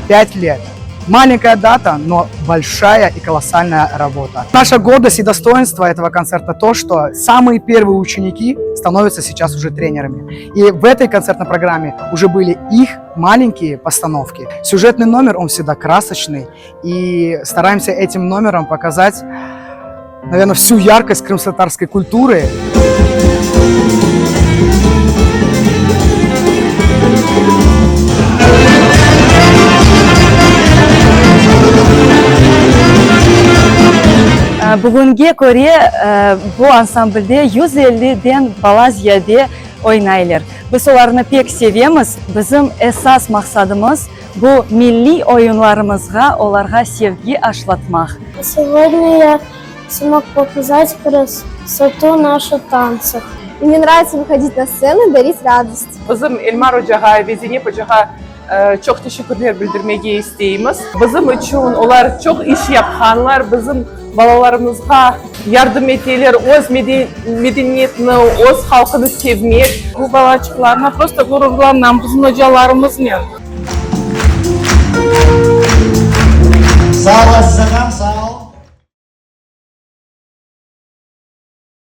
5 лет. Маленькая дата, но большая и колоссальная работа. Наша гордость и достоинство этого концерта то, что самые первые ученики становятся сейчас уже тренерами. И в этой концертной программе уже были их маленькие постановки. Сюжетный номер, он всегда красочный. И стараемся этим номером показать, наверное, всю яркость крымско-татарской культуры. Bugünge köre bu ansamblde 150 den bala ziyade oynaylar. Biz olarnı pek sevemiz. Bizim esas maqsadımız, bu milliy oyunlarımızğa olarğa sevgi aşlatmaq. Сегодня я смог показать красоту наших танцев. Мне нравится выходить на сцену и дарить радость. Bizim Elmar ocağa ve Zeynep ocağa çoq teşekkürler bildirmege isteymiz. Bizim içün olar çoq iş yapqanlar, bizim balalarımızğa yardım eteler öz medeniyetini, öz halqını sevmek. Bu balaçıqlarına prosto ğururlanam, bizim ocalarımıznen. Sağ olasıñ, ağam, sağ.